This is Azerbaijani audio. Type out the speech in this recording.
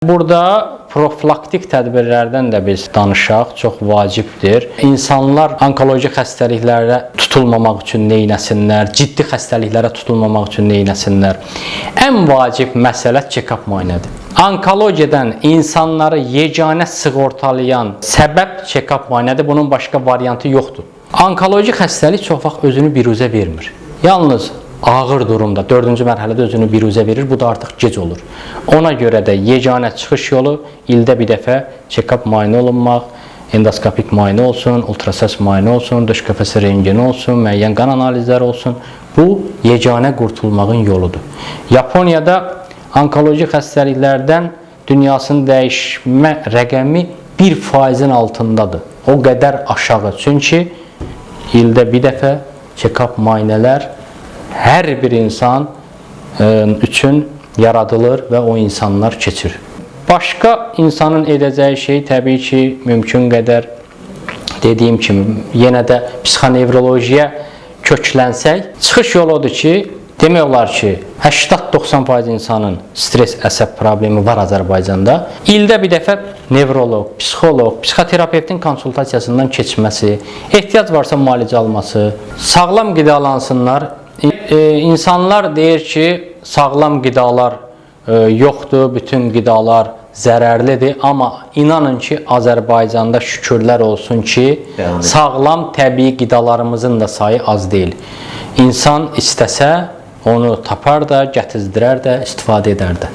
Burada profilaktik tədbirlərdən də biz danışaq, çox vacibdir. İnsanlar onkoloji xəstəliklərə tutulmamaq üçün nə etsinlər, ciddi xəstəliklərə tutulmamaq üçün nə etsinlər? Ən vacib məsələ check-up müayinədir. Onkologiyadan insanları yeganə sığortalayan səbəb check-up müayinədir. Bunun başqa variantı yoxdur. Onkoloji xəstəlik çox vaxt özünü biruzə vermir. Yalnız ağır durumda, 4-cü mərhələdə özünü biruzə verir. Bu da artıq gec olur. Ona görə də yeganə çıxış yolu ildə bir dəfə check-up müayinə olunmaq, endoskopik müayinə olsun, ultrasəs müayinə olsun, döş qəfəsi rentgeni olsun, müəyyən qan analizləri olsun. Bu yeganə qurtulmağın yoludur. Yaponiyada onkoloji xəstəliklərdən dünyasını dəyişmə rəqəmi 1%-in altındadır. O qədər aşağı. Çünki ildə bir dəfə check-up müayinələr hər bir insan üçün yaradılır və o insanlar keçir. Başqa insanın edəcəyi şey təbii ki, mümkün qədər dediyim kimi yenə də psixonevrologiya köklənsək, çıxış yolu odur ki, demək olar ki, 80-90% insanın stres, əsəb problemi var Azərbaycanda. İldə bir dəfə nevroloq, psixoloq, psixoterapevtin konsultasiyasından keçməsi, ehtiyac varsa müalicə alması, sağlam qidalansınlar. İnsanlar deyir ki, sağlam qidalar yoxdur, bütün qidalar zərərlidir, amma inanın ki, Azərbaycanda şükürlər olsun ki, sağlam təbii qidalarımızın da sayı az deyil. İnsan istəsə onu tapar da, gətizdirər də, istifadə edər də.